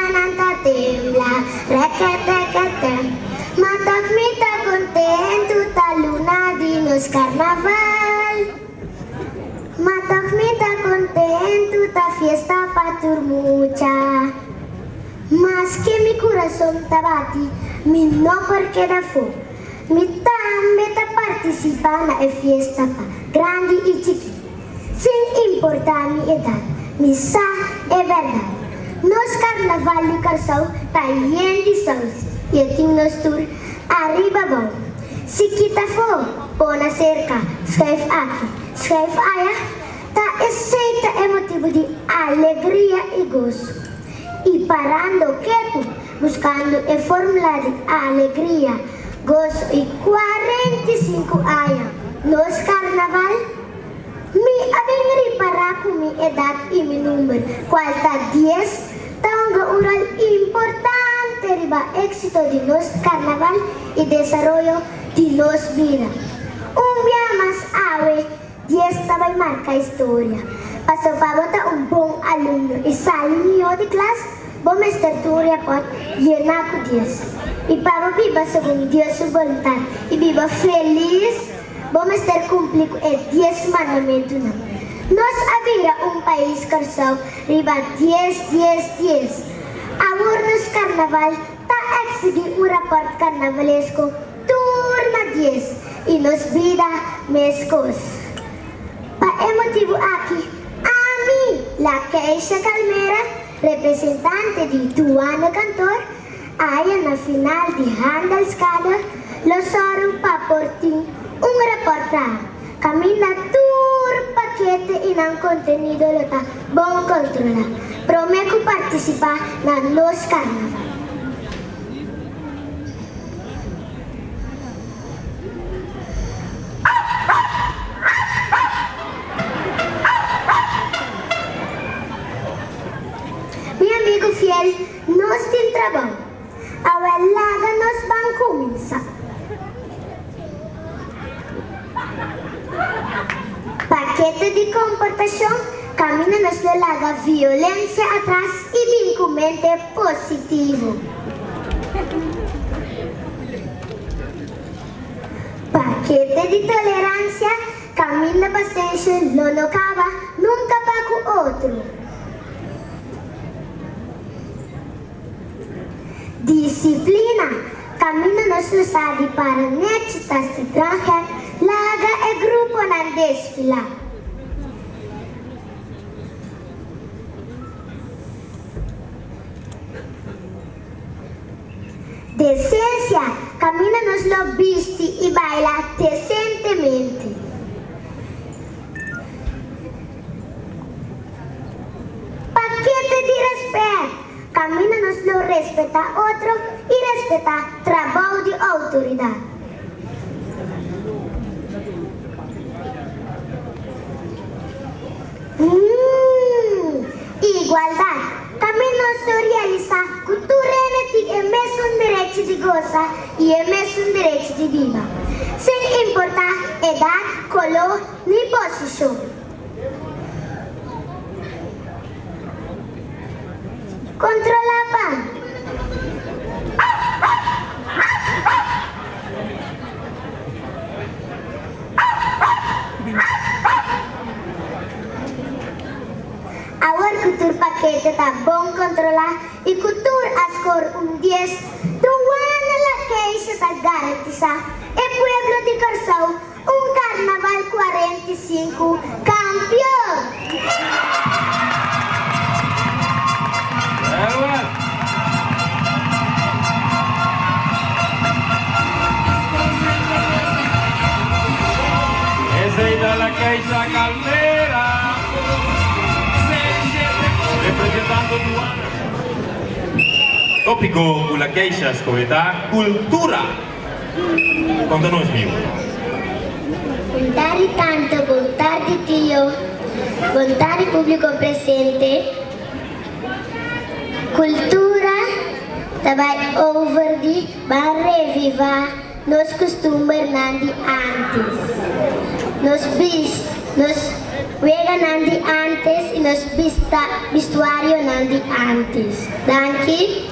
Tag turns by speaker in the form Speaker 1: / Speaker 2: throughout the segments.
Speaker 1: Pianan ta tembla, rèkètèkètè. Ma tòg mi ta kontentu, ta luna di nos karnaval. Ma tòg mi ta kontentu, ta fiesta pa tur mucha. Maske mi kurason ta bati, mi no por keda afó. Mi tambe ta partisipá na e fiesta pa grandi i chikí. Sin importá mi edat, mi sa e bèrdat. Nos karnaval di Kòrsou ta yen di sous i e tin nos tur ariba abou. Si kita afó, pon aserka, schuif aki, schuif aya, ta esei ta e motibu di alegria i goso. I parando ketu, buskando e fórmula di alegria, goso i 45 aña nos karnaval, Mi a bin ripará ku mi edat i mi number, kual ta dies, ta hunga un ròl importante riba éksito di nos karnaval i desaroyo di nos bida. Un bia mas awe, dies ta bai marka historia. Pasobra pa bo ta un bon alumno i sali mihó di klas, bo mester tur repòrt yená ku dies. I pa bo biba segun Dios su boluntat i biba felis, Bo mester kumpli ku e dies mandamentunan. Nos a bira un pais Kòrsou riba dies dies dies. Awor nos karnaval ta eksigí un rapòrt karnavalesko tur na dies i nos bida meskos. Pa e motibu aki ami, La Keisha Calmera, representante di Douane Kantoor, Aya na final di Handelskade lo sòru pa por tin un rapòrt kaminda tur pakete i nan kontenido lo ta bon kontrolá promé ku partisipá na nos karnaval. Mi amigu fiel Nos tin trabou. Awel laga nos ban kuminsá. Pakete di komportashon kaminda nos lo laga violensia atras i bin ku mente positivo. Pakete di toleransia kaminda pasenshi lo no kaba nunka pa ku otro. Disiplina, Kaminda nos lo sa di para nechi ta si drangher laga e gruponan desfilá. Desensia, Kaminda nos lo bisti i baila desentemente. Pakete di respet, Kaminda nos lo respetá otro i respetá trabou di outoridat. Mmm, igualdat, Kaminda nos lo realisá ku tur hende tin e mesun derecho di gosa i e mesun derecho di biba, sin importá edat, koló ni posishon. Kontrolá pan. Awor ku tur pakete ta bon kontrolá i ku tur a skor un dies, Douane Lakeisha ta garantisá e pueblo di Kòrsou Un Carnaval 45 Campeon!
Speaker 2: Esey ta la Keisha Calmera, representando Duana. Topico cu la Keisha scoge ta Cultura. Konta nos miu.
Speaker 1: Bon tardi tanto, bon tardi tio, bon tardi publico presente. Cultura ta bai over di ban reviva nos custumbernan di antes. Nos bis, nos. Weganan di antes y nos bista bistuarionan di antes. Danki.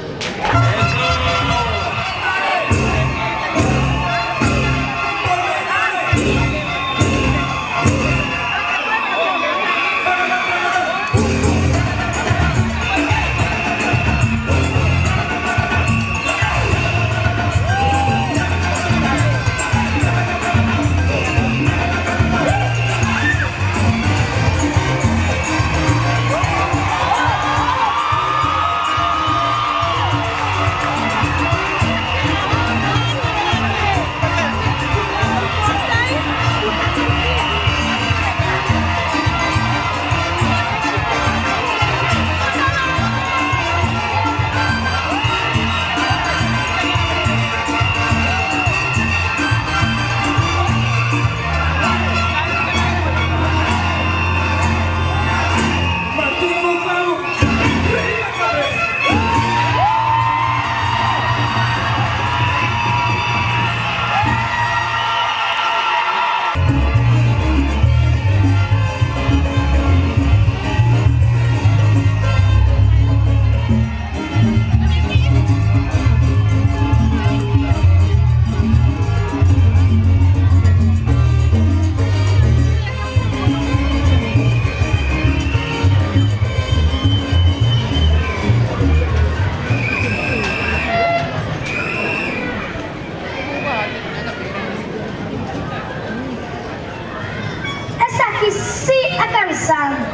Speaker 3: Esaki sí a cansa mi.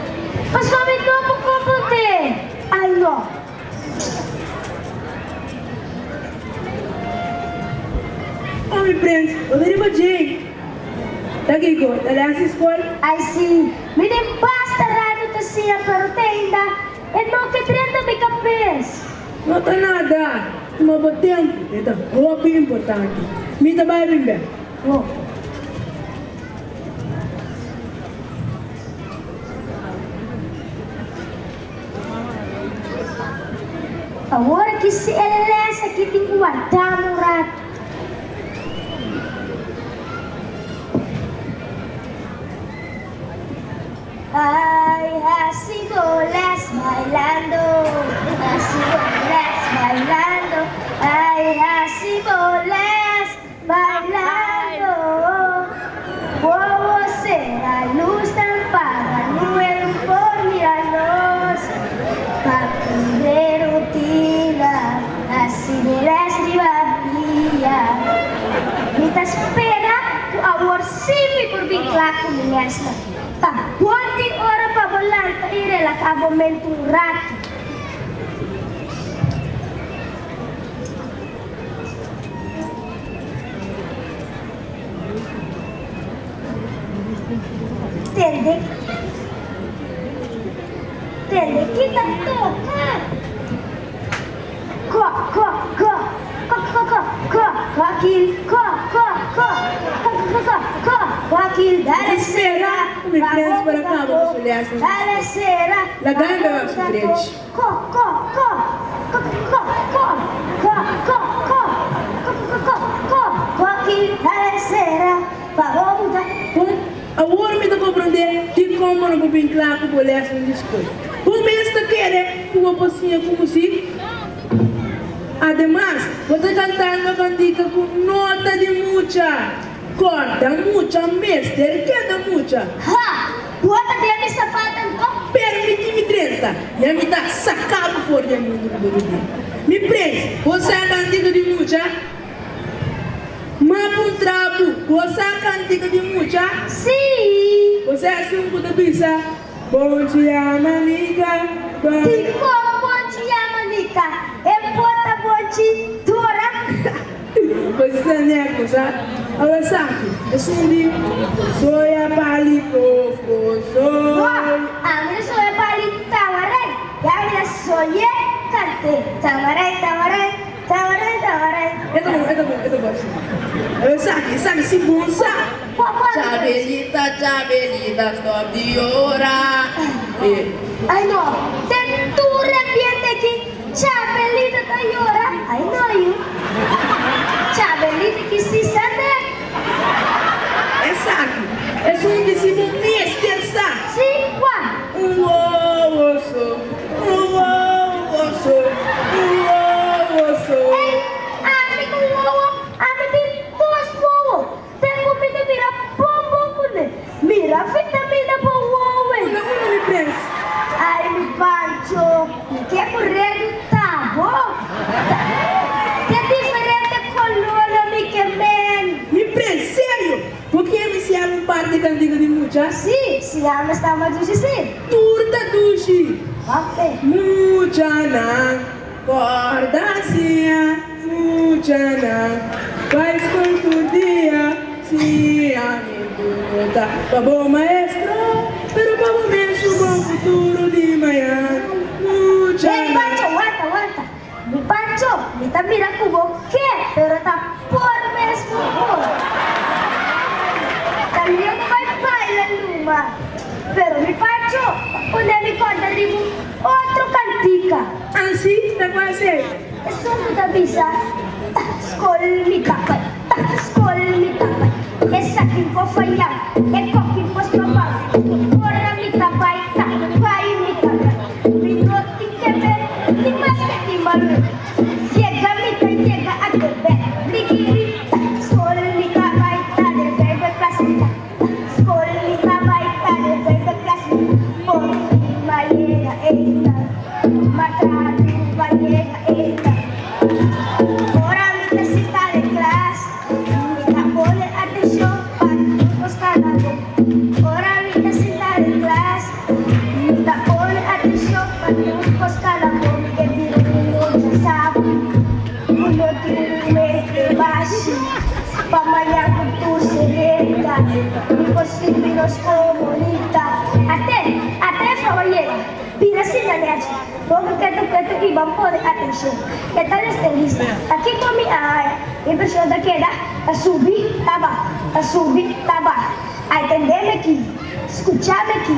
Speaker 3: Pasobra mi no por comprende. Ay no.
Speaker 4: Oh mi prins, bo ta riba djei. Ta kiko? Ta les di skol?
Speaker 3: Ay sí, mi den basta rato ta siña pero te ainda e no ke drenta mi kabes.
Speaker 4: No ta nada, tuma bo tempu, e ta hopi importante. Mi ta bai bin bek.
Speaker 3: Oh. Awor aki si e les aki tin ku warda mi un ratu. Ay, hasi bo les bailando, hasi bo les bailando, ay, hasi bo les bailando. Wowo sera luz tan paga, nube no por mira nos. Pa cumplir rutina, hasi bo les riba pia. Mi ta spera ku awor sí mi por bin kla ku mi lesnan. Ta bon tin ora pa bo lanta i relahá bo mente un ratu. Tende, tende ki ta toka. Ko, ko, ko, ko, ko, ko, ko, kokil, ko, ko, ko, ko, ko, ko, ko, kokil, dale
Speaker 4: Espera
Speaker 3: sera,
Speaker 4: ku mi prens para kaba ku su lesnan.
Speaker 3: dale sera,
Speaker 4: Laga mi bebe su drechi.
Speaker 3: Ko, ko, ko, ko, ko, ko, ko, ko, ko, ko, ko, ko, ko, kokil, dale sera, pa bo ta.
Speaker 4: Bon, awor mi ta komprondé dikon bo no por bin kla ku bo lesnan di skol. Bo mes ta kere ku bo por siña ku musik? Ademas, bo ta kantando kantika ku nota di mucha. Kòrda mucha mester keda mucha.
Speaker 3: Ha! Bo ta den mi sapatu anto?
Speaker 4: Permití mi drenta, ya mi ta saká bo for di e mundu ku bo ta den. Mi prens, bo sa kantika di mucha? Ma puntra bo, bo sa kantika di mucha?
Speaker 3: Sí!
Speaker 4: Bo sa esun ku ta bisa, Bon dia manika, bon.
Speaker 3: Dikon bon dia manika? E por ta bonchi dora?
Speaker 4: Bo sa nèk, bo sa. Awor esaki, esun di soya pali koko soy.
Speaker 3: No, ami no soya pali tamaray, ya mi ta soye kante tamaray tamaray tamaray tamaray.
Speaker 4: E ta bon, e ta bon, e ta bon asina. Awor esaki, esaki si bon sa. Chabelita, Chabelita, stop di yora.
Speaker 3: Ay no, den tur e ambiente aki Chabelita ta yora. Ay no yu. Chabelita ki si sa nek.
Speaker 4: Esaki, esun di si bo mester sa.
Speaker 3: Si.
Speaker 4: mucha?
Speaker 3: Si, si ami sta mas dushi si.
Speaker 4: Tur ta dushi.
Speaker 3: Wape.
Speaker 4: Muchanan, kòrda siña, muchanan, bai skol tur dia, siña mi no ta pa bo maestro, pero pa bo mes su bon futuro di mañan, muchanan.
Speaker 3: Hey Pancho, wanta, wanta. Mi Pancho, mi ta mira ku bo ke, pero ta por mes bo por. Ta leu bo bai baila luma. Pero mi Pancho, ta pone mi kòrda riba un otro kantika.
Speaker 4: Ansi, ta kua esei?
Speaker 3: Esun ku ta bisa, Ta skol mi ta bai, ta skol mi ta bai. Esaki por fayá, e koki por strobá. Ora mi ta bai, ta bai mi ta bai. Mi no tin ke ber ni maske tin balor. Yega mi ta yega a ke ber. Rigiri ta skol mi ta bai ta den vijfde klas mi ta ta skol mi ta bai ta den vijfde klas mi ta por fin m'a yega einan m'a traha duru pa yega einan. Ora mi ta sinta den klas mi ta pone atenshon pa tur kos kana bon. Ora mi ta sinta den klas. Mi ta pone atenshon pa tur kos kada bon ke bira mi mucha sabi ku no tin un mente bashi pa mañan ku tur seriedad mi por sirbi nos komunidat. Ate, ate e flor a yega, bira asina nechi, boka ketu ketu i ban pone atenshon. E ta lesta lista, ta kiko mi a haña? Mi preshon ta keda ta subi ta baha, ta subi ta baha. Ai tendemi aki. Skuchami aki,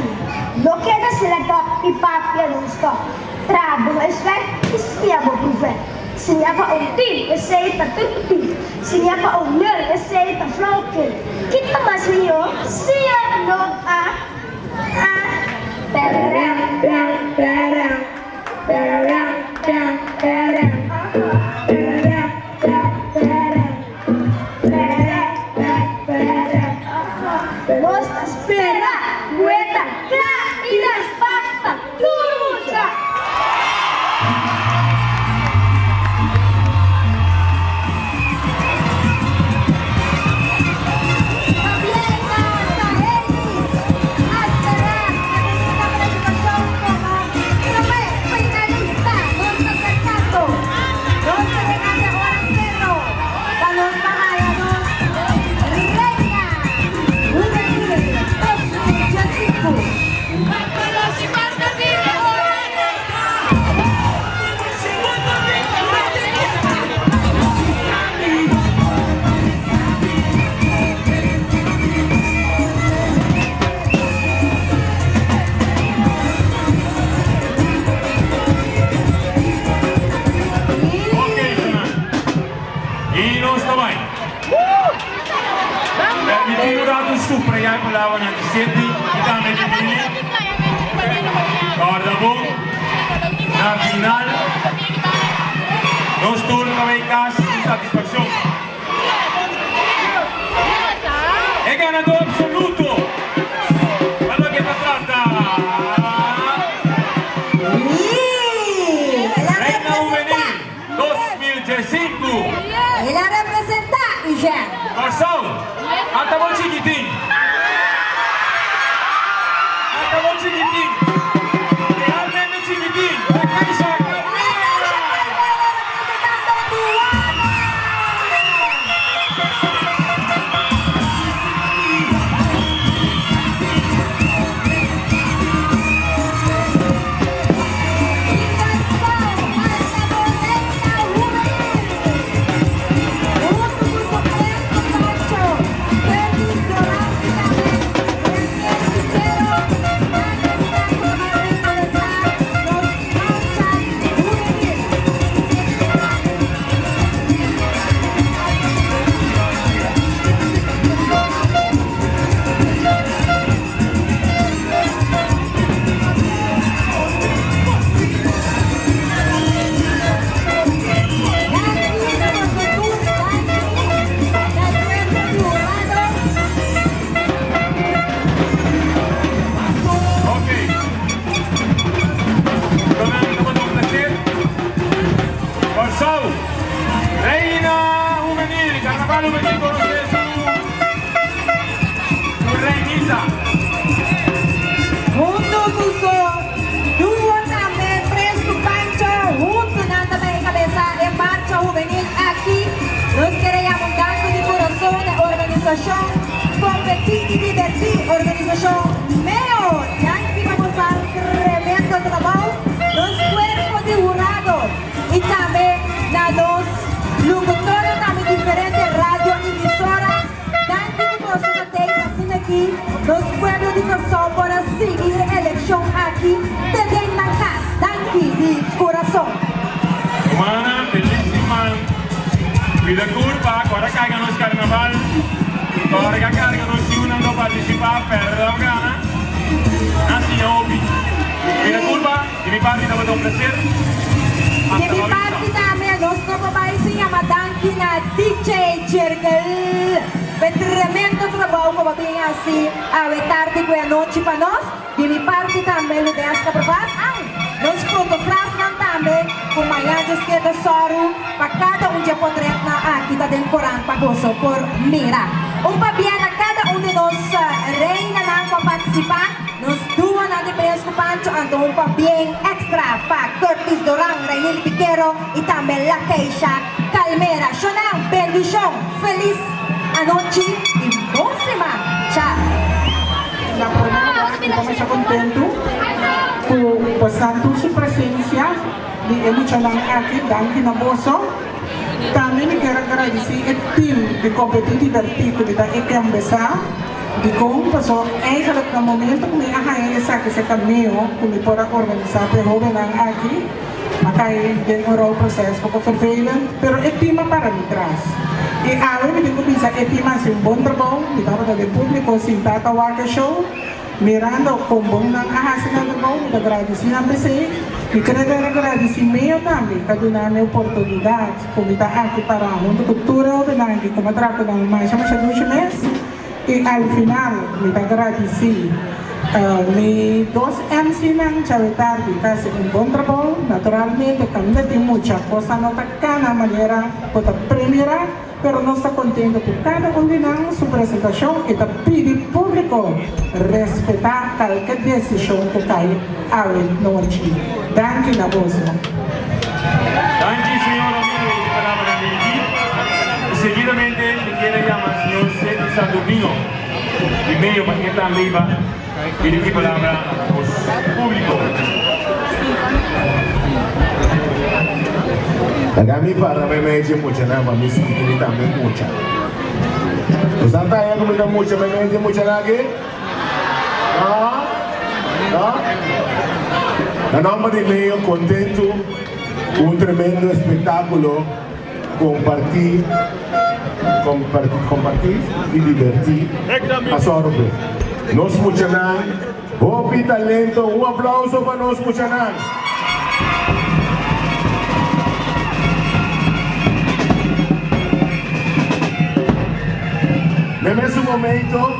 Speaker 3: no keda sila tòp i papia non stòp. Traha bo huiswerk i siña bo proefwerk. Siña pa un tin, esei ta tur ku tin. Siña pa un nul, esei ta flauwekul. Kita mas mihó? Siña no a a.
Speaker 4: Pèrèm, pèm, pèrèm, pèrèm, pèm, pèrèm, pèrèm, pèm, pèrèm.
Speaker 3: Nos ta spera ku e ta kla i raspa pa tur mucha.
Speaker 5: Pa nos ta haya nos Reina Juvenil 2015.
Speaker 2: Ok, Shannon. I nos ta bai. Permití un ratu subrayá e palabranan di Cindy i tambe di Billy. Kòrda bon, na final nos tur ta bai kas ku satisfakshon. E ganadó absoluto pa loke ta trata Reina Hubenil 2015.
Speaker 5: El a representá Ugèn.
Speaker 2: Kòrsou, ata bo chikitin. Ata bo chikitin. Realmente chikitin. Lakeisha Carmela.
Speaker 5: Representando Duana.
Speaker 2: Ok. Dona, tabata un placer. Kòrsou, Reina Hubenil, Karnaval Hubenil konosé su su reinita.
Speaker 5: Organisashon Kompetí i Divertí, Organisashon Meo, danki pa boso tremendo trabou, nos kuerpo di hurado i tambe na nos lokutornan tambe diferente radio emisora, danki ku boso ta tei pa asina aki nos pueblo di Kòrsou por a sigui e elekshon aki te den nan kas. Danki di kurason.
Speaker 2: Humana, felis siman. Cuida curpa, cu ora carga nos carnaval, cu ora ca carga nos yiunan cu participa, perde of gana, nan siña hopi. Cuida curpa, di mi parti tabata un placer.
Speaker 5: Di
Speaker 2: Hasta
Speaker 5: mi
Speaker 2: la vista.
Speaker 5: parti tambe, nos no por bay sin yama danki na DJ Jergel p'e tremendo trabou cu bo a bin haci awe tardi cu e anochi pa nos. Di mi parti tambe Ludesca Provas, ai, nos fotografnan tambe ku mañan dje skeda sòru pa kada un dje potretnan aki ta den korant pa boso por mira. Un pabia na kada un di nos reinanan ku a partisipá, nos duonan di Prins ku Pancho, anto un pabien èkstra pa Curtis Doran, Rainil Piquero i tambe Lakeisha Calmera. Shonnan, bendishon, felis anochi i bon siman. Cha!
Speaker 6: Na promé lugar mi ta masha kontentu ku bosan tur su presensia di e muchanan aki, danki na boso. Tambe mi kier a gradisí e team di Kompetí Divertí ku mi ta e kembesá. Dikon? Paso eigenlijk na momento ku mi a haña esaki serka meo ku mi por a organisá pa e hóbennan aki, a kai den un rouwproces poko vervelend, pero e team a para mi tras. I awe mi tin ku bisa e team a hasi un bon trabou, mi tabata den públiko sintá ta wak e show, mirando kon bon nan a hasi nan trabou, mi ta gradisí nan p'esei. Mi kere ta gradisí Meo tambe pa duna mi oportunidat ku mi ta aki pará huntu ku tur e hobennan aki ku mi a traha ku nan masha masha dushi mes. I al final mi ta gradisí mi dos MC nan djawe tardi ta hasi un bon trabou. Naturalmente kaminda tin mucha kosnan no ta kana manera ku ta premira, pero nos ta kontento ku kada un di nan su presentashon i ta pidi públiko respetá kalke desishon ku kai awe nochi. Danki na boso.
Speaker 2: Danki señor Ramiro di palabra dirigí y seguidamente mi kier a yama señor Seti Saturnino di medio pa e tambe iba dirigí palabra na nos público.
Speaker 7: Laga mi para meimei dje muchanan pa mi sinti ku mi tambe mucha. Boso a taña ku mi ta mucha meimei dje muchanan aki? No? No? Na nomber di Leo kontentu ku un tremendo espektákulo kompartí kompartí i divertí a sòru p'e. Nos muchanan hopi talento un aplauso pa nos muchanan. Na mesun momento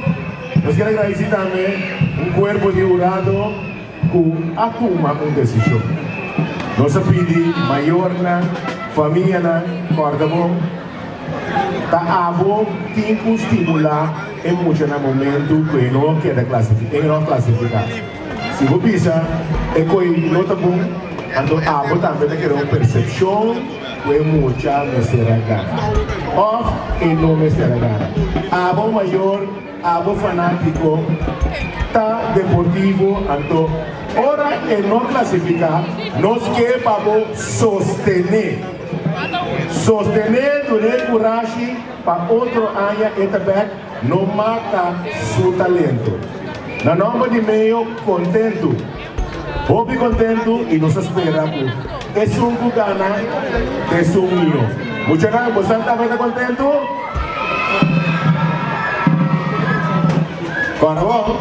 Speaker 7: nos kier a gradisí tambe un kuerpo di hurado ku a tuma un desishon. Nos a pidi mayornan, famianan, kòrda bon, ta abo tin ku stimulá e mucha na momentu ku e no a keda klasifiká, e no a klasifiká. Si bo bisa e koi no ta bon, anto abo tambe ta kere un persepshon ku e mucha mester a gana òf e no mester a gana. Abo mayor, abo fanátiko ta deportivo, anto ora e no klasifiká nos ke pa bo sostené. Sostené, dun'é kurashi pa otro aña e ta bèk. No mata su talento. Na nomber di Meo kontentu, hopi kontentu i nos a spera ku esun ku gana ta esun mihó. Muchanan, bosan tambe ta kontentu? Kòrda bon,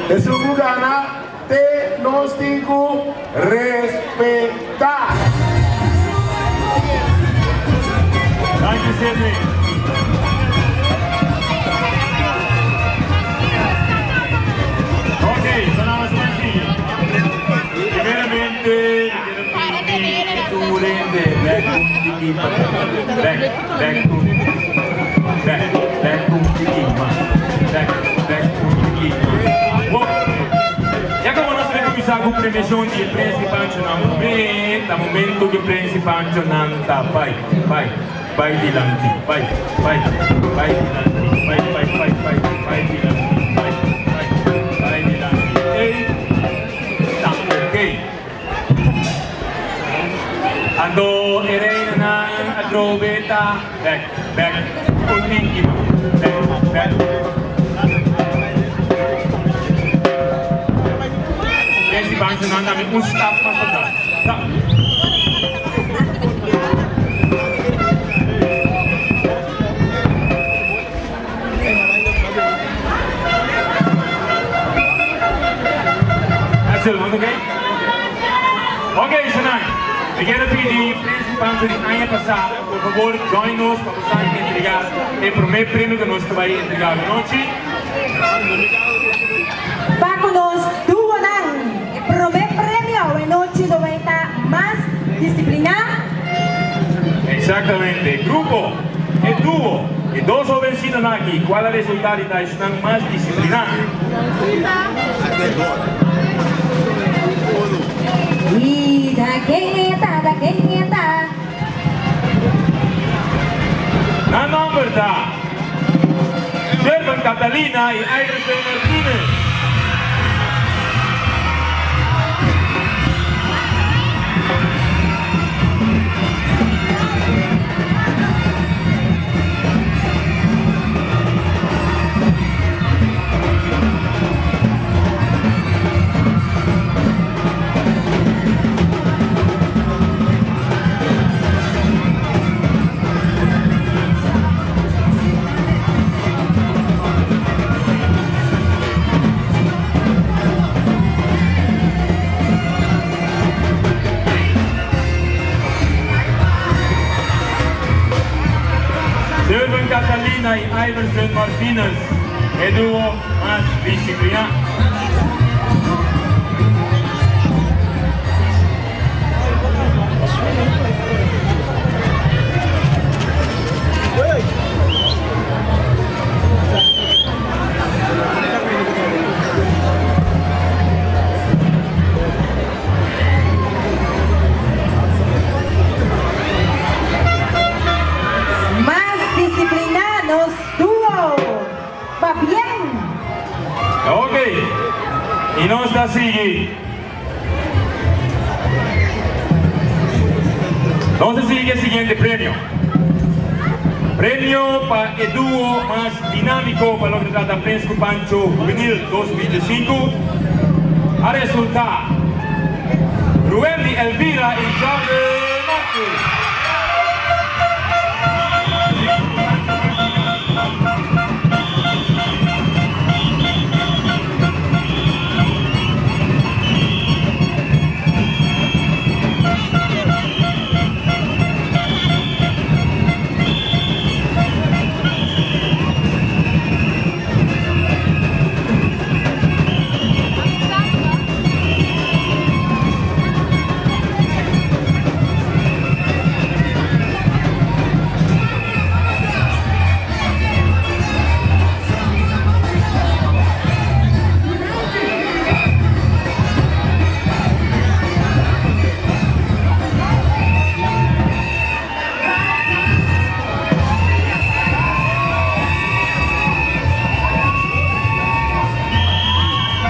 Speaker 7: esun ku gana te nos tin ku respetá.
Speaker 2: Danki Sidney. Ok, so nan nos ban sigui. Primeramente mi quiero pidi tur hende bek un tiki pa bek, bek un tiki, bek, bek un tiki mas, bek, bek un tiki mas. Bo, ya como nos a cuminsa cu premiacion di e Prins di Panchonan prome, ta momento cu e Prins di Panchonan ta bay, bay, bay dilanti, bay, bay, bay dilanti, bay, bay. Pinky man. Back, back. Prins y Pancho nan dame un stap mas patras. Stap. Axel, want oké? Oké, Shanai. Mi kier a pidi Prins y Pancho di aña pasa, por fabor join nos pa boso entrega e prome premio cu nos ta bay entrega anochi.
Speaker 5: Pa cu nos duonan e prome premio anochi lo bay ta mas disciplina.
Speaker 2: Exactamente. Grupo, e duo, e dos hobencitonan aki, cual a resulta di ta esnan mas disciplina.
Speaker 5: Y ta ken e ta, ta ken e ta.
Speaker 2: Nan nomber ta Sherman Catalina y Iverson Martinez. Sherman Catalina y Iverson Martinez, e duo mas disciplina.
Speaker 5: Mas disciplina nos duo. Pabien.
Speaker 2: Ok. Y nos ta sigui. Nos ta sigui e siguiente premio. Premio pa e duo mas dinamico pa loke ta trata Prins cu Pancho Juvenil 2005 a resulta Ruendy Elvira y Jordan Martins.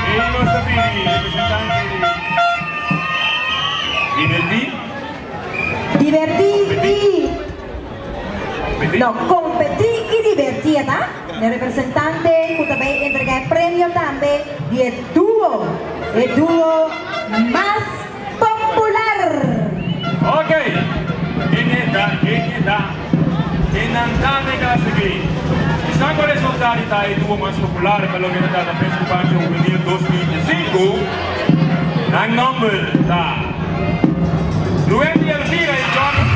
Speaker 2: Y nos ta pidi representante di Diverti.
Speaker 5: Diverti y
Speaker 2: Competi.
Speaker 5: No, competi y diverti, ta? E representante cu tambe entrega e premio tambe di e duo mas popular.
Speaker 2: Ok. Ken ta? Ken ta? Ken ta den cas aki? Esta cu e resultado ta e duo mas popular pa loke ta trata Prins cu Pancho Juvenil 2005. Nan nomber ta Ruendy Elvira y Jordan.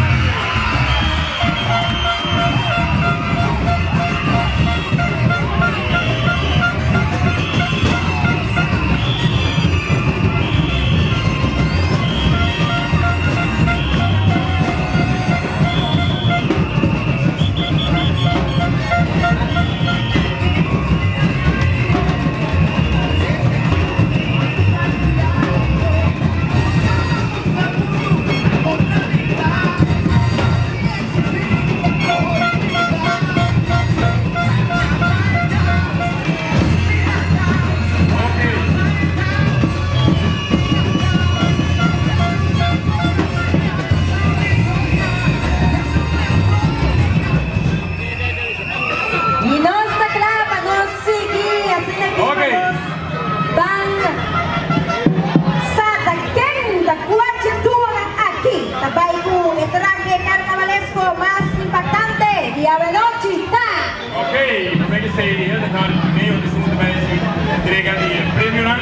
Speaker 2: P'esei Hildegard Meo di Segundo Meisje entrega di e premionan.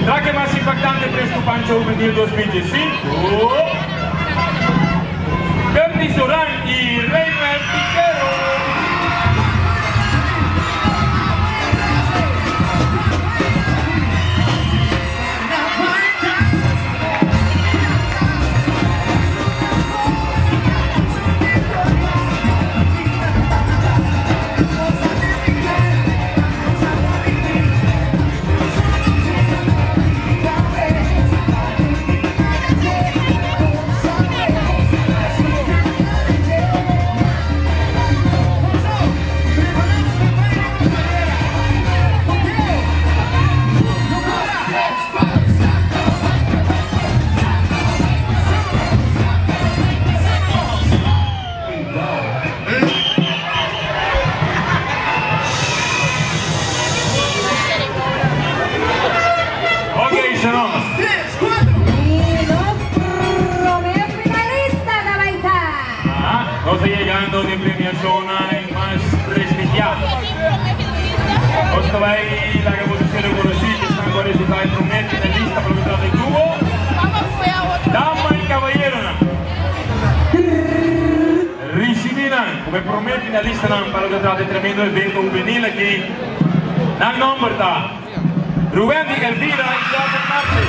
Speaker 2: Track mas impactante Fresco Pancho Juvenil 2015, Curtis Duran y Raynoel Piquero. Ok, Sharon.
Speaker 5: Y nos prome finalista ta bay ta.
Speaker 2: Aha, nos ta yegando den premiacionnan mas prestigia. Nos ta bay laga boso ser reconoci cu esnan cu a resulta e prome finalista pa loke trata e duo. Dama y caballeronan, ricibi nan como e prome finalistanan pa loke trata e tremendo evento hubenil aki. Nan nomber ta Ruwendy Elvira y Jordan Martin.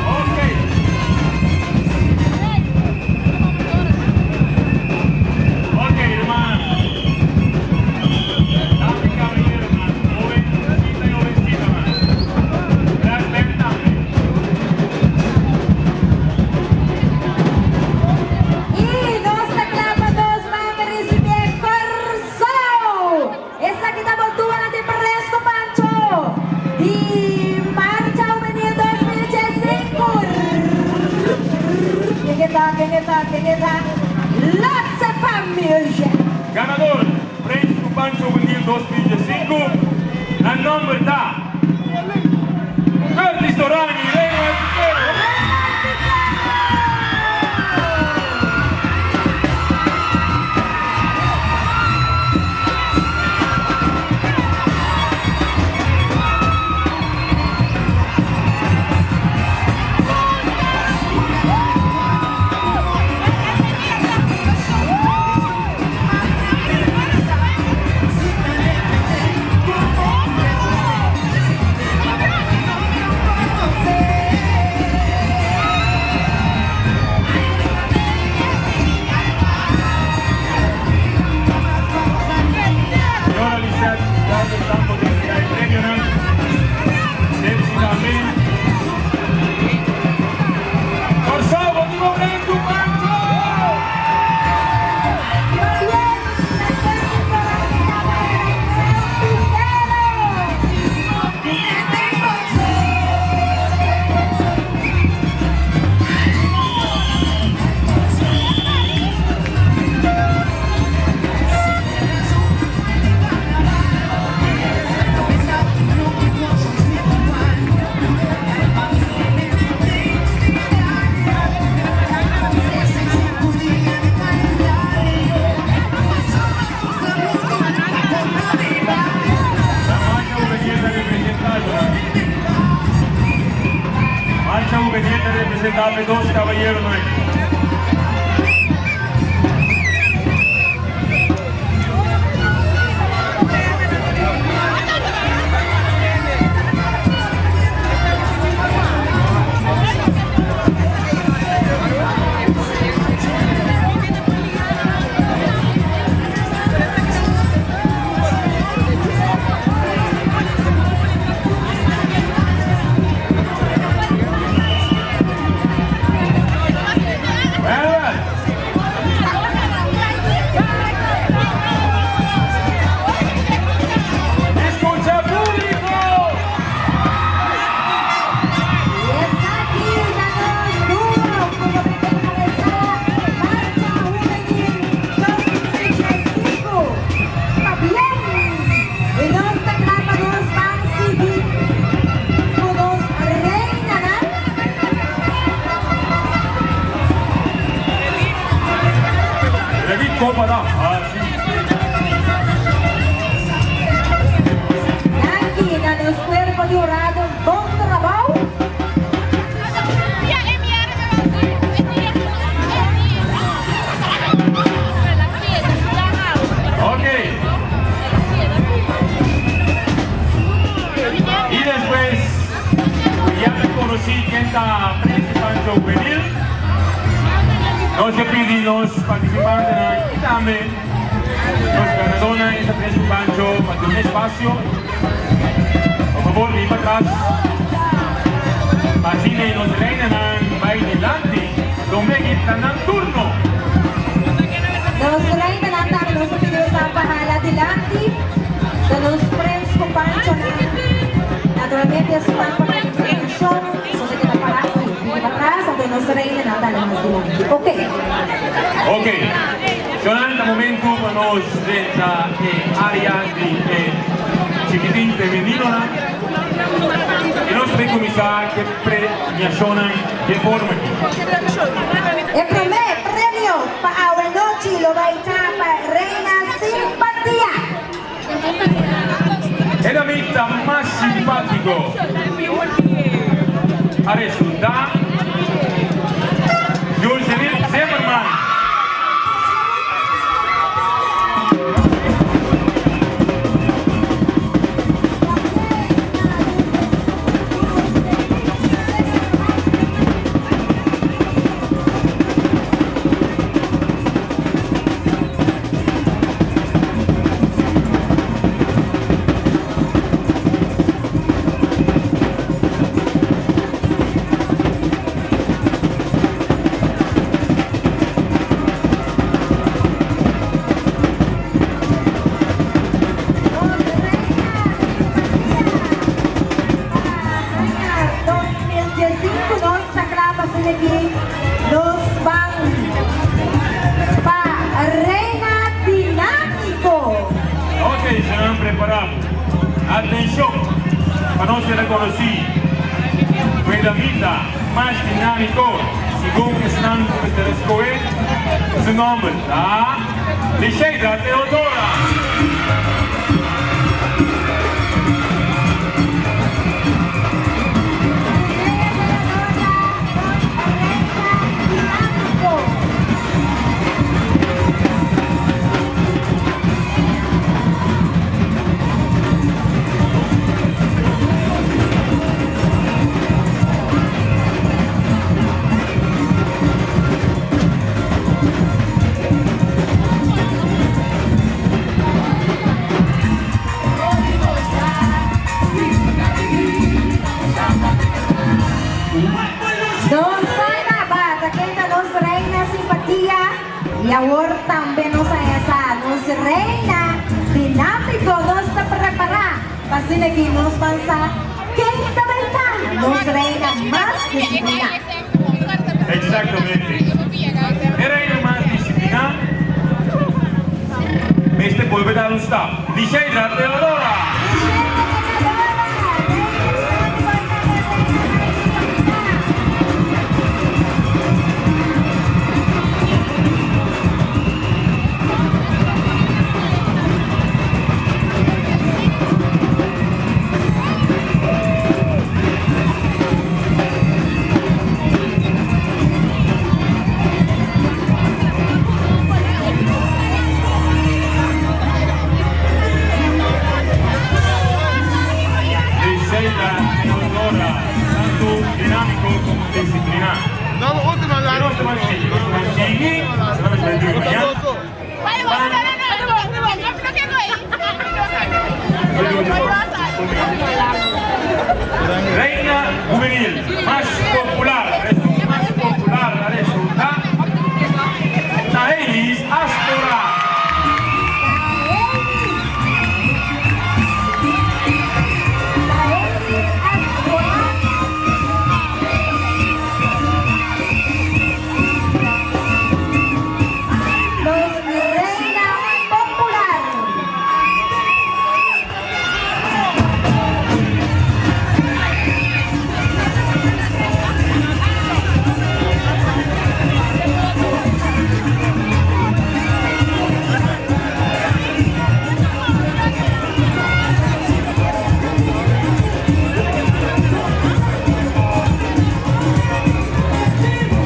Speaker 2: Ok. Ok, ruman. Dama y caballeronan. Jovencita y jovencitonan. Brass band tambe.
Speaker 5: Y nos ta cla pa nos ban recibi Corsou. Esaki ta boltuanan di Fresco Pancho di Marcha Hubenil 2015. Ken e ta? Ken e ta? Ken e ta? Laatste familie.
Speaker 2: Ganador, Fresco Pancho Juvenil 2015, nan nomber ta Curtis Doran y Raynoel Piquero. Señora Lisette, Carlos Campos de entrega e premionan. Nancy tambe. Corsou, bo tin un Fresco Pancho!
Speaker 5: Pabien na Curtis Doran y tambe Raynoel Piquero.
Speaker 2: La marcha juvenil representada. Marcha juvenil representada por dos caballeros. ¿No? nos partisipantenan i tambe nos ganadónan esta Prins ku Pancho pa duna espasio. Por fabor bin patras pa asina nos reinanan bai dilanti. Domegi ta nan turno.
Speaker 5: Nos reinanan tambe nos ta pidi boso pa hala dilanti ta nos Prins ku Panchonan. Naturalmente esnan pa premiashon so ta keda para aki. Bini patras anto nos reinanan ta hala mas dilanti. Ok.
Speaker 2: Ok. Shonnan ta momento pa nos drenta e area di e chikitin femeninonan y nos ta bay cuminsa cu e premiacionnan di e forma aki.
Speaker 5: E prome premio pa awe nochi lo bay ta pa Reina Simpatia.
Speaker 2: E damita mas simpatico a resulta Joselin Zimmerman.
Speaker 5: Nos Reina Simpatia pa aña 2015 nos ta kla pa asina aki nos ban Pa Reina Dinámico.
Speaker 2: Ok, señornan prepara bo. Atencion, pa nos ser reconoci cu e damita mas dinamico segun esnan cu mester escohe, su nomber ta Lisheida Teodora.
Speaker 5: Nos a caba, ta kenda nos reina simpatia y awor tambe nos a esa nos reina dinámico. Nos ta prepara pa asina ki nos ban sa ken ta bay ta nos reina mas disciplina.
Speaker 2: Exactamente. E reina mas disciplina mester bolbe dar un stap. Lisheidra Teodora! Lisheidra Teodora, tantu dinámiko komo disipliná. E nos ta ban sigui, nos ta ban sigui, nos ta ban sigui mañan. Reina Hubenil mas popular, esun mas popular a resulta Tahelis Astora.
Speaker 5: Nos Reina Popular.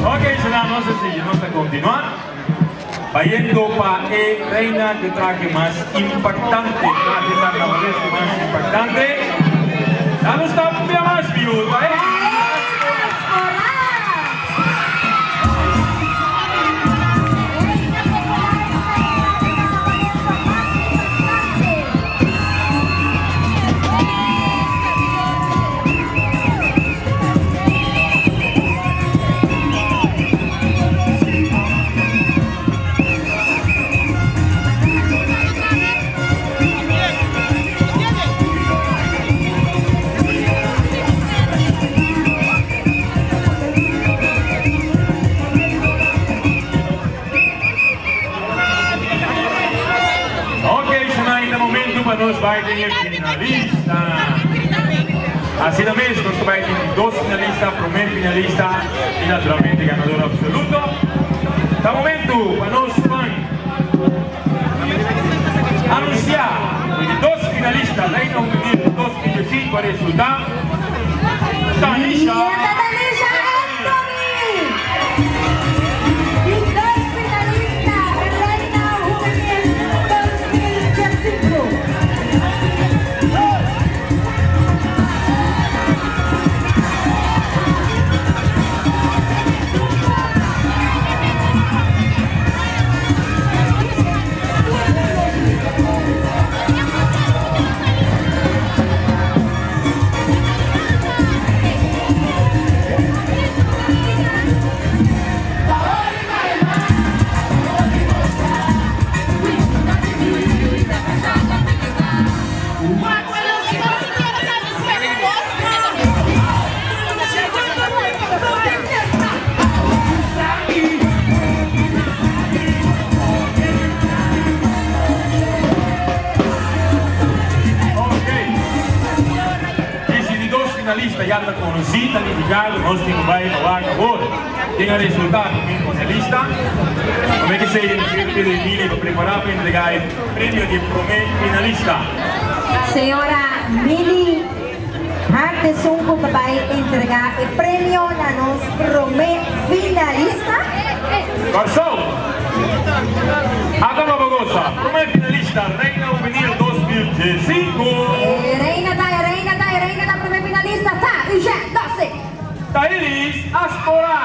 Speaker 2: Ok, será nos a sigui, nos ta continua bayendo pa e reina cu traje mas impactante, traje carnavalesco mas impactante. Ya nos ta un bia mas, viuda, eh? den e finalista. Asina mes nos ta bai tin dos finalista, prome finalista y naturalmente ganador absoluto. Ta momento pa nos ban anuncia cu di dos finalista Reina Juvenil 2005 a resulta Tanisha
Speaker 5: Anthony! Di dos finalista Reina Juvenil 2005.
Speaker 2: Ok. Y si di dos finalista ya ta conoci, ta nifica cu nos tin cu bay pa wak awor ken a resulta primer finalista. Prome ke esey nos tin pidi Emily pa prepara pa entrega e premio di e prome finalista.
Speaker 5: Señora Mily Hart esun cu ta bay entrega e premio na nos prome finalista.
Speaker 2: Kòrsou! Ata pa bo gosa! Prome finalista Reina Juvenil 2015!
Speaker 5: E reina ta, e reina ta, e reina ta prome finalista ta, Eugène Dossi!
Speaker 2: Tailis Astora!